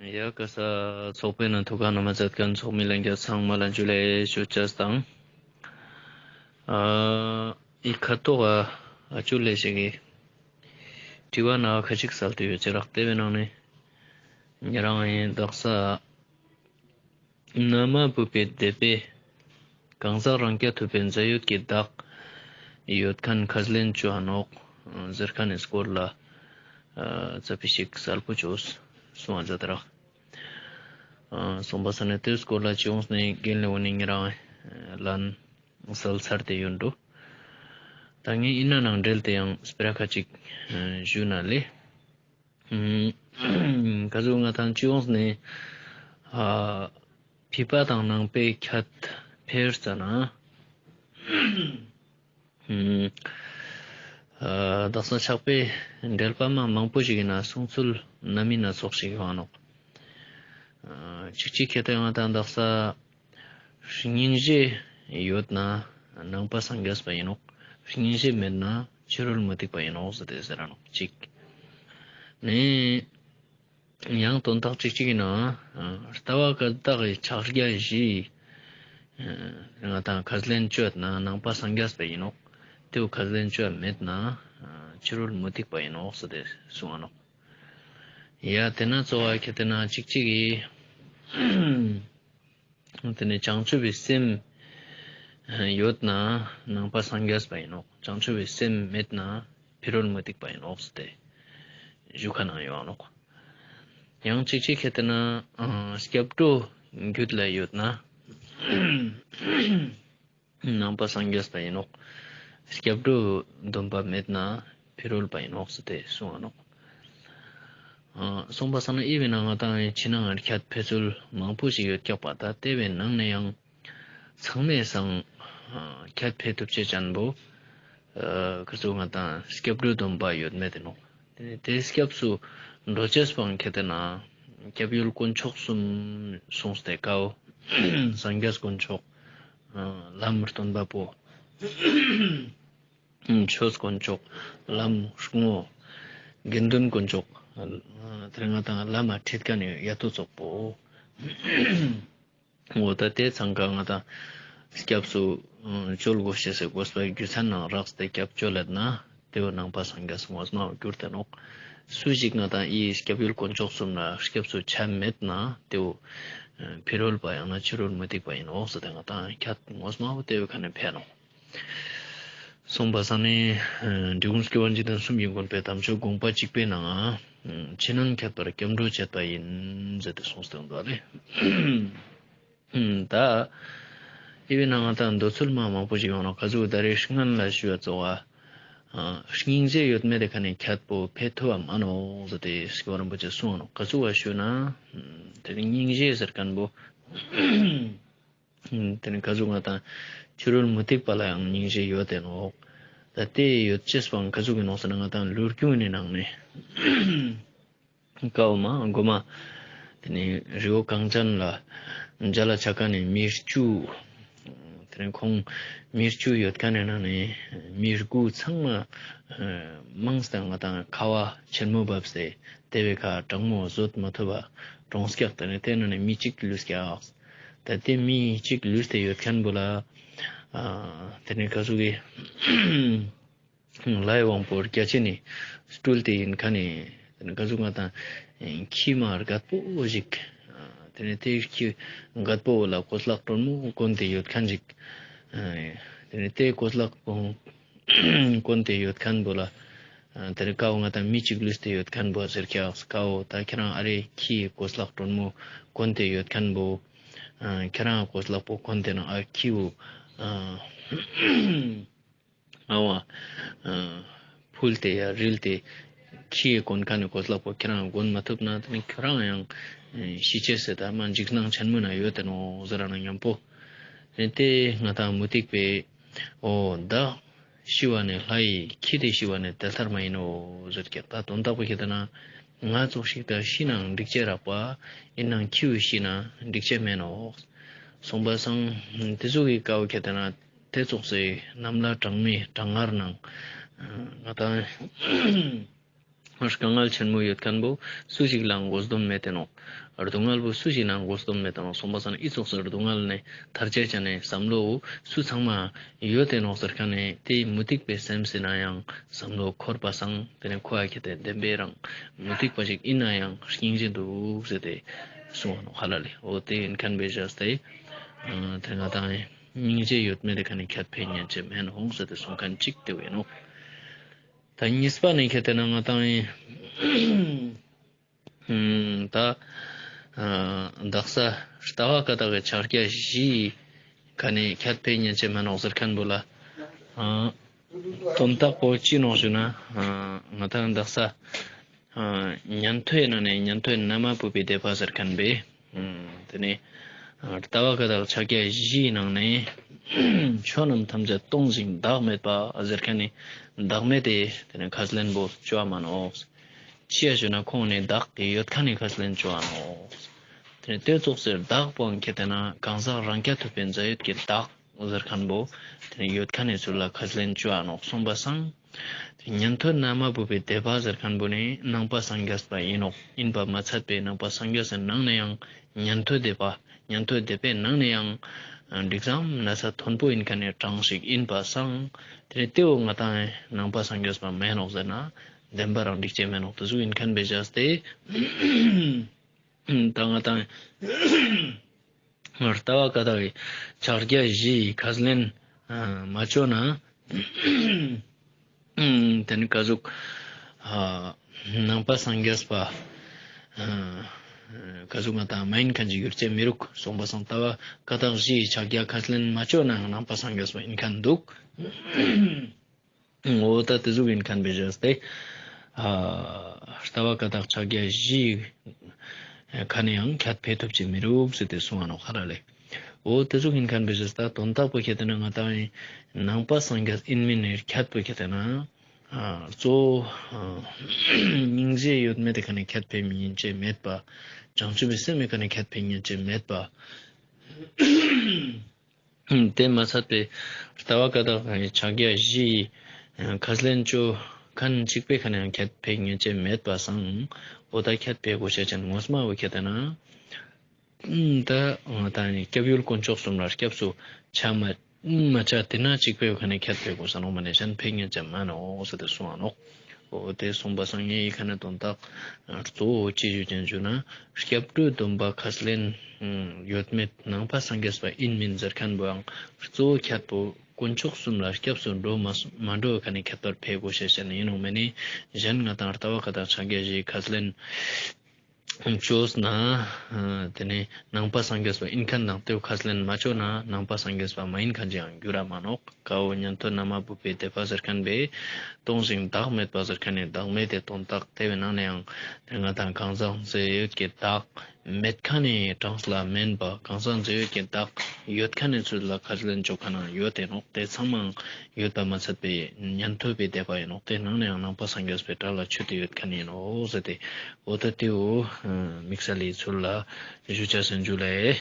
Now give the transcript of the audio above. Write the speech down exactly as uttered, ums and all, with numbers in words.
ཡ་ག་ས་ཚོགས་པའི་ནང་ཐུགས་ཁ་ན་མ་མཛད་མཁན་ཚོགས་མི་ལྷན་རྒྱས་ཚང་མ་ལ་ཇུ་ལེ་ཞུ་ཅེས་དང་། ཨ་འི་ཁ་ཐོག་ག་ཨ་ཇུ་ལེ་ཞིག་གི་དྲི་བ་ན་ཁ་ཅིག་སལ་ཏེ་ཡོད་ཅེ་རག་ཏེ་བའི་ནང་ནས་ཉེ་རང་ངི་དག་ས་ན་མ་བུ་པའི་སྡེ་པའི་གང་ཟག་རང་རྐྱ་ཐུབ་པའི་མཛའ་ཡོད་ཀྱི་བདག་ཡོད་མཁན་ཁས་ལེན་ཅོ་འ་ནོག་ཟེར་མཁན་ནི་སྐོར་ལ་ཨ་ཙ་པིག་ཞིག་སལ་པོ་ཅོས་གསུང་བ་མཛད་དེ་རག། ཨ་གསུངས་པ་ས་ནས་དེའི་སྐོར་ལ་ཅི་ཡོངས་ནས་རྒན་ལེ་འོ་ནི་ཉེ་རང་ལན་སལ་ཚར་ཏེ་ཡོད་འགྲོ། ད་ངས་ཨིན་ན་ནང་འབྲེལ་ཏེ་ཡང་སྤེ་ར་ཁ་ཅིག་ཨ་ཞུ་ན་ལེ། ཨུམ་ག་ཟུག་ང་དང་ཅི་ཡོངས་ནས་ཨ་ཕྱི་པ་དང་ནང་པའི་ཁྱད་འཕེལ་ཙ་ན། ཨུམ་ཨ་དག་ས་ཕྱག་དཔེ་འགྲེལ་པ་མ་མང་པོ་ཞིག་ཡིན་ན་གསུང་ཚུལ་སྣ་མིན་སྣ་ཚོགས་ཤིག་ཡོང་ནོག། ཨ་གཅིག་གཅིག་ཁེ་ཏེ་ང་དང་དག་ས་སྙིང་རྗེ་ཡོད་ན་ནང་པ་སངས་རྒྱས་པ་ཡིན་ནོག། སྙིང་རྗེ་མེད་ན་ཕྱི་རོལ་མུ་སྟེགས་པ་ཡིན་ནོག་ཟེར་ཏེ་ཟེར་ར་ནོག་གཅིག། ནས་ཡང་དོན་དག་གཅིག་གཅིག་ཡིན་ན་ཨ་ལྟ་བ་བཀའ་རྟགས་ཀྱི་ཕྱག་རྒྱ་བཞི་ཨ་ང་དང་ཁས་ལེན་ཅོ་ཡོད་ན་ནང་པ་སངས་རྒྱས་པ་ཡིན་ནོག། དེའུ་ཁས་ལེན་ཅོ་ཡོད་མེད་ན་ཨ་ཕྱི་རོལ་མུ་སྟེགས་པ་ཡིན་ནོག་ཟེར་ཏེ་གསུང་བ་ནོག། ཡ་དེ་ན་གཙོ་བོ་ཁེ་ཏེ་ན་གཅིག་གཅིག་གི་དེ་ནས་བྱང་ཆུབ་པའི་སེམས་ཡོད་ན་ནང་པ་སངས་རྒྱས་པ་ཡིན་ནོག། བྱང་ཆུབ་པའི་སེམས་མེད་ན་ཕྱི་རོལ་མུ་སྟེགས་པ་ཡིན་ནོག་ཟེར་ཏེ་ཞུ་ཁན་ཡོང་ནོག། ཡང་གཅིག་གཅིག་ཁེ་ཏེ་ན་ཨ་སྐྱབས་འགྲོ་རྒྱུད་ལ་ཡོད་ན་ནང་པ་སངས་རྒྱས་པ་ཡིན་ནོག། སྐྱབས་འགྲོ་སྡོམ་པ་མེད་ན་ཕྱི་རོལ་པ་ཡིན་ནོག་ཟེར་ཏེ་གསུང་བ་ནོག། ཨ་གསུངས་པ་སང་ན་ཨི་བའི་ནང་ང་དང་ཕྱི་ནང་ཁྱད་འཕེལ་ཚུལ་མང་པོ་ཞིག་ཡོད་ཀྱག་པ། ད་དེ་བའི་ནང་ནས་ཡང་ཚང་མའི་སང་ཨ་ཁྱད་འཕེལ་ཐུབ་ཅེས་ཅན་པོ་ཨ་ཁ་ཟུག་ང་དང་སྐྱབས་འགྲོ་སྡོམ་པ་ཡོད་མེད་དེ་ནོག། དེ་ནས་དེ་སྐྱབས་སུ་འགྲོ་ཅེས་པའང་ཁེ་ཏེ་ན་སྐྱབས་ཡུལ་དཀོན་མཆོག་གསུམ་གསུངས་ཏེ་ཀའོ། སངས་རྒྱས་དཀོན་མཆོག། ཨ་ལམ་སྟོན་པ་པོ། ཆོས་དཀོན་མཆོག། ལམ་དངོས། དགེ་འདུན་དཀོན་མཆོག། ཨ་དེ་ང་དང་བླ་མ་ཁྲིད་མཁན་ནི་ཡ་ཏོ་ཙོགས་པོ། འོ་ད་དེ་ཚང་ཀ་ང་དང་སྐྱབས་སུ་བཅོལ་དགོས་ཤེས་སི་དགོས་པའི་རྒྱུ་མཚན་ནང་རགས་ཏེ་སྐྱབས་བཅོལ་ལེད་ན་དེ་བོ་ནང་པ་སངས་རྒྱས་ངོ་མ་བོ་གྱུར་ཏེ་ནོག། སུ་ཞིག་ང་དང་ཨི་སྐྱབས་ཡུལ་དཀོན་མཆོག་གསུམ་ལ་སྐྱབས་སུ་ཆ་མེད་ན་དེ་བོ་ཕྱི་རོལ་པ་ཡང་ན་ཕྱི་རོལ་མུ་སྟེགས་པ་ཡིན་ནོག་ཟེར་ཏེ་ང་དང་ཁྱད་ངོ་མ་བོ་དེ་བོའི་ཁ་ནས་འཕེལ་ནོག། གསུངས་པ་སང་ནི་འབྲི་གུང་སྐྱོབ་པ་འཇིག་རྟེན་གསུམ་གྱི་མགོན་པོའི་དམ་ཆོས་དགོངས་པ་གཅིག་པའི་ནང་ང་ཕྱི་ནང་ཁྱད་པར་སྐྱབས་འགྲོ་བྱེད་པ་ཡིན་ཟེར་ཏེ་གསུངས་ཏེ་འདུག་ལེ། ད་ཨི་བའི་ནང་ང་ད་འདོད་ཚུལ་མ་མང་པོ་ཞིག་ཡོང་ནོག། ཁ་ཟུག་ད་རེས་སྔན་ལ་ཞུ་བ་ཙོགས་ཨ་སྙིང་རྗེ་ཡོད་མེད་དེ་ཁ་ནས་ཁྱད་པོ་འཕེལ་ཐུབ་བ་མ་ནོག་ཟེར་ཏེ་སྐྱོབ་པ་རིན་པོ་ཆེ་གསུངས་ནོག། ཁ་ཟུག་བ་ཞུ་ན་དེ་ནི་སྙིང་རྗེ་ཟེར་མཁན་པོ་དེ་ནི་ཁ་ཟུག་ང་དང་ཕྱི་རོལ་མུ་སྟེགས་པ་ལ་ཡང་སྙིང་རྗེ་ཡོད་དེ་ནོག། ད་དེ་ཡོད་ཅེས་པའང་ཁ་ཟུག་གི་ནོག་ཟེར་ན་ང་དང་ལོ་རྒྱུས་ནི་ནང་ནས་ཀའོ་མ་གོ་མ་དེ་ནི་རི་བོ་གངས་ཅན་ལ་མཇལ་ལ་ཆ་མཁན་ནི་མི་བཅུ། དེ་ནི་ཁོང་མི་བཅུ་ཡོད་མཁན་ནི་ནང་ནས་མི་དགུ་ཚང་མ་མང་སྟེ་ང་དང་ཁ་བ་ཆེན་མོ་བབས་ཏེ་དེ་བའི་ཁ་གྲང་མོ་བཟོད་མ་ཐུབ་པ་གྲོངས་ཀྱག། དེ་ནི་དེ་ནང་ནས་མི་གཅིག་ལུས་ཀྱག། ད་དེ་མི་གཅིག་ལུས་ཏེ་ཡོད་མཁན་པོ་ལ་ཨ་དེ་ནི་ཁ་ཟུག་གི་ལྷའི་དབང་པོ་བརྒྱ་བྱིན་ནི་སྤྲུལ་ཏེ་ཡིན་མཁན་ནི་དེ་ནི་ཁ་ཟུག་ང་དང་ཁྱི་མ་རྒད་པོ་ཞིག། དེ་ནི་དེ་ཁྱི་རྒད་པོ་ལ་གོས་ལག་དྲོན་མོ་གོན་ཏེ་ཡོད་མཁན་ཞིག། དེ་ནི་དེ་གོས་ལག་པོ་གོན་ཏེ་ཡོད་མཁན་པོ་ལ་དེ་ནི་ཀའོ་ང་དང་མི་གཅིག་ལུས་ཏེ་ཡོད་མཁན་པོ་ཟེར་ཀྱག། ཀའོ་ད་ཁྱེད་རང་ཨ་རེ་ཁྱི་གོས་ལག་དྲོན་མོ་གོན་ཏེ་ཡོད་མཁན་པོ། ཨ་ཁྱེད་རང་གོས་ལག་པོ་གོན་ཏེ་ན་ཨ་ཁྱི་བོ་ཨ་ཨ་བ་ཨ་ཕུལ་ཏེ་ཡ་རིལ་ཏེ་ཁྱི་གོན་མཁན་ནི་གོས་ལག་པོ་ཁྱེད་རང་གོན་མ་ཐུབ་ན་དེ་ནི་ཁྱོད་རང་ཡང་ཤི་ཅེས་སི་ད་མ་འཇིགས་སྣང་ཆེན་མོ་ན་ཡོད་དེ་ནོག་ཟེར་ར་ན་མཉམ་པོ། དེ་ནི་དེ་ང་དང་མུ་སྟེགས་པའི་འོ་ད་ཤི་བ་ནི་ལྷ་ཡི་ཁྱི་དེ་ཤི་བ་ནི་དེ་ལྟར་མ་ཡིན་ནོ་ཟེར་ཀྱག། ད་དོན་དག་པོ་ཁྱེད་ལྟ་ན་ང་ཙོགས་ཤིག་ད་ཤི་ནའང་འགྲིག་ཅེས་རག་པ་ཡིན་ནའང་ཁྱི་བོ་ཤི་ན་འགྲིག་ཅེས་མེད་ནོག། གསུངས་པ་སང་དེ་ཙོགས་ཀྱི་ཀའོ་ཁྱེད་ལྟ་ན་དེ་ཙོགས་སི་གནམ་ལ་གྲང་མོའི་གྲང་ངར་ནང་ང་དང་ དཀའ་ངལ་ཆེན་མོ་ཡོད་ཁན་བོ་སུ་ཞིག་ལའང་དགོས་དོན་མེད་དེ་ནོག། སྡུག་བསྔལ་བོ་སུ་ཞིག་ནའང་དགོས་དོན་མེད་དེ་ནོག། སོང་པ་སང་ཨི་ཙོགས་སི་སྡུག་བསྔལ་ནེ་ཐར་ཅེས་ཅན་ནི་བསམ་བློ་བོ་སུ་ཚང་མ་ཡོད་དེ་ནོག་ཟེར་ཁན་ནི་དེ་མུ་སྟེགས་པའི་སེམས་སི་ནང་ཡང་བསམ་བློ་འཁོར་པ་སང་དེ་ནེ་ཁོ་ཨ་ཁེ་ཏེ་བདེན་པའི་རང་མུ་སྟེགས་པ་ཞིག་ཨིན་ན་ཡང་སྙིང་རྗེ་འདུག་ཟེར་ཏེ་གསུངས་པ་ནོག་ཧ་ལ་ལེ། འོ་དེ་ཨིན་ཁན་བོའི་བཞག་སྟེ་དེ་ང་དང་སྙིང་རྗེ་ཡོད་མེད་དེ་ཁ་ནེ་ཁྱད་པར་ཉན་ཅེས་མེན་ནོག་ཟེར་ཏེ་གསུངས་ཁན་ཅིག་དེ་བོ་ཨིན་ནོག། ད་གཉིས་པ་ནི་ཁེ་ཏེ་ན་ང་དང་ཨིན། ད་ཨ་དག་ས་ལྟ་བ་ཀ་དག་གི་ཕྱག་རྒྱ་བཞིའི་ཁ་ནེ་ཁྱད་པར་ཉན་ཅེས་མེན་ནོག་ཟེར་ཁན་བོ་ལ་ཨ་དོན་དག་པོ་ཅི་ནོག་ཞུ་ན་ཨ་ང་དང་དག་ས་ཨ་ཉན་ཐོས་ནང་ནེ་ཉན་ཐོས་ན་མ་བུ་པའི་སྡེ་པ་ཟེར་ཁན་བོའི་ཨ་དེ་ནེ་ཨ་ལྟ་བ་ཀ་དག་ཕྱག་རྒྱ་བཞིའི་ནང་ནེ་ཆོས་རྣམས་ཐམས་ཅད་སྟོང་ཞིང་བདག་མེད་པ་ཟེར་ཁན་ནི་བདག་མེད་དེ་དེ་ནེ་ཁས་ལེན་པོ་ཅོ་འ་མ་ནོག། ཅིའ་ཞུ་ན་ཁོང་ནི་བདག་གི་ཡོད་ཁན་ནི་ཁས་ལེན་ཅོ་འ་ནོག། དེ་ནེ་དེ་ཙོགས་སི་བདག་པོའང་ཁེ་ཏེ་ན་གང་ཟག་རང་རྐྱ་ཐུབ་པའི་མཛའ་ཡོད་ཀྱི་བདག་ཟེར་ཁན་བོ་དེ་ནེ་ཡོད་ཁན་ནི་ཚུལ་ལ་ཁས་ལེན་ཅོ་འ་ནོག་གསུངས་པ་སང་། དེ་ཉན་ཐོས་ན་མ་བུ་པའི་སྡེ་པ་ཟེར་ཁན་བོ་ནི་ནང་པ་སངས་རྒྱས་པ་ཨིན་ནོག། ཨིན་པ་མ་ཚད་པའི་ནང་པ་སངས་རྒྱས་སི་ནང་ནེ་ཡང་ཉན་ཐོས་སྡེ་པ་ཉན་ཐོས་སྡེ་པའི་ནང་ནེ་ཡང་འགྲིག་ཙམ་ན་ཚ་མཐོན་པོ་ཨིན་ཁན་ནི་གྲངས་ཤིག་ཨིན་པ་སང་། དེ་ནེ་དེ་བོ་ང་དང་ནང་པ་སངས་རྒྱས་པ་མེན་ནོག་ཟེར་ན་བདེན་པ་རང་འགྲིག་ཅེས་མེན་ནོག། དེ་ཟུག་ཨིན་ཁན་བོའི་བཞག་སྟེ་ད་ང་དང་ལྟ་བ་ཀ་དག་གི་ཕྱག་རྒྱ་བཞིའི་ཁས་ལེན་མ་ཅོ་ན། དེ་ནི་ཀ་ཟུག་ནང་པ་སངས་རྒྱས་པ་ཀ་ཟུག་ང་དང་མ་ཨིན་ཁན་ཅིག་གྱུར་ཅེས་མི་རུག་གསུངས་པ་སང་། ལྟ་བ་ཀ་དག་བཞིའི་ཕྱག་རྒྱ་ཁས་ལེན་མ་ཅོ་ན་ནང་པ་སངས་རྒྱས་པ་ཨིན་ཁན་འདུག། འོ་ད་དེ་ཟུག་ཨིན་ཁན་བོའི་བཞག་སྟེ་ལྟ་བ་ཀ་དག་ཕྱག་རྒྱ་བཞིའི་ཁ་ནེ་ཡང་ཁྱད་པར་ཐུབ་ཅེས་མི་རུག་ཟེར་ཏེ་གསུངས་པ་ནོག་ཧ་ལ་ལེ། འོ་དེ་ཟུག་ཨིན་ཁན་བོའི་བཞག་སྟེ་དོན་དག་པོ་ཁེ་ཏེ་ན་ང་དང་ནང་པ་སངས་རྒྱས་ཨིན་མིན་ནི་ཁྱད་པོ་ཁེ་ཏེ་ན་གཙོ་བོ་སྙིང་རྗེ་ཡོད་མེད་དེ་ཁ་ནེ་ཁྱད་པར་ཉན་ཅེས་མེད་པ། བྱང་ཆུབ་པའི་སེམས་ཀྱི་ཁ་ནེ་ཁྱད་པར་ཉན་ཅེས་མེད་པ། དེ་མ་ཚད་པའི་ལྟ་བ་ཀ་དག་ཕྱག་རྒྱ་བཞིའི་ཁས་ལེན་ཅོ་ཁན་ཅིག་པོའི་ཁ་ནེ་ཡང་ཁྱད་པར་ཉན་ཅེས་མེད་པ་སང་། འོ་ད་ཁྱད་པར་གོ་ཤེས་ཅན་ངོ་མ་བོ་ཁེ་ཏེ་ན། ད་ང་དང་ནི་སྐྱབས་ཡུལ་དཀོན་མཆོག་གསུམ་ལ་སྐྱབས་སུ་ཆ་མ་མ་ཆ་དེ་ན་ཅིག་པོའི་ཁ་ནེ་ཁྱད་པར་གོས་ས་ནོག། མ་ནེ་གཞན་ཕེ་ཉན་ཅེས་མ་ནོག་ཟེར་ཏེ་གསུངས་པ་ནོག། འོ་དེ་གསུངས་པ་སང་ངའི་ཁ་ནེ་དོན་དག་གཙོ་བོ་ཅི་ཞུ་ཅེས་ཞུ་ན་སྐྱབས་འགྲོའི་སྡོམ་པ་ཁས་ལེན་ཡོད་མེད་ནང་པ་སངས་རྒྱས་པ་ཨིན་མིན་ཟེར་ཁན་བོའང་གཙོ་བོ་ཁྱད་པོ་དཀོན་མཆོག་གསུམ་ལ་སྐྱབས་སུ་འགྲོ་མ་མ་འགྲོ་ཁ་ནེ་ཁྱད་པར་ཕེ་གོས་ཤེས་ཅན་ཨིན་ནོག། མ་ནེ་གཞན་ང་དང་ལྟ་བ་ཀ་དག་ཕྱག་རྒྱ་བཞིའི་ཁས་ལེན་ཅོས་ན་དེ་ནེ་ནང་པ་སངས་རྒྱས་པ་ཨིན་ཁན་དང་དེ་བོ་ཁས་ལེན་མ་ཅོས་ན་ནང་པ་སངས་རྒྱས་པ་མ་ཨིན་ཁན་ཅིག་ཡང་གྱུར་ར་མ་ནོག། ཀ་བོ་ཉན་ཐོས་ན་མ་བུ་པའི་སྡེ་པ་ཟེར་ཁན་བོའི་སྟོང་ཞིང་བདག་མེད་པ་ཟེར་ཁན་ནི་བདག་མེད་དེ་དོན་དག་དེ་བོའི་ནང་ནེ་ཡང་ང་དང་གང་ཟག་རྫས་ཡོད་ཀྱི་བདག་མེད་ཁན་ནི་གྲངས་ལ་མེན་པ་གང་ཟག་རྫས་ཡོད་ཀྱི་བདག་ཡོད་ཁན་ནི་ཚུལ་ལ་ཁས་ལེན་ཅོ་ཁན་ཡང་ཡོད་དེ་ནོག། དེ་ཚང་མའང་ཡོད་པ་མ་ཚད་པའི་ཉན་ཐོས་པའི་སྡེ་པ་ཨིན་ནོག། དེ་ནང་ནེ་ཡང་ནང་པ་སངས་རྒྱས་པའི་གྲལ་ལ་ཆུད་དེ་ཡོད་ཁན་ཨིན་ནོག་ཟེར་ཏེ། འོ་ད་དེ་བོ་དམིགས་བསལ་ལི་ཚུལ་ལ་ཞུ་ཅེས་ཨིན་ཞུ་ལེ།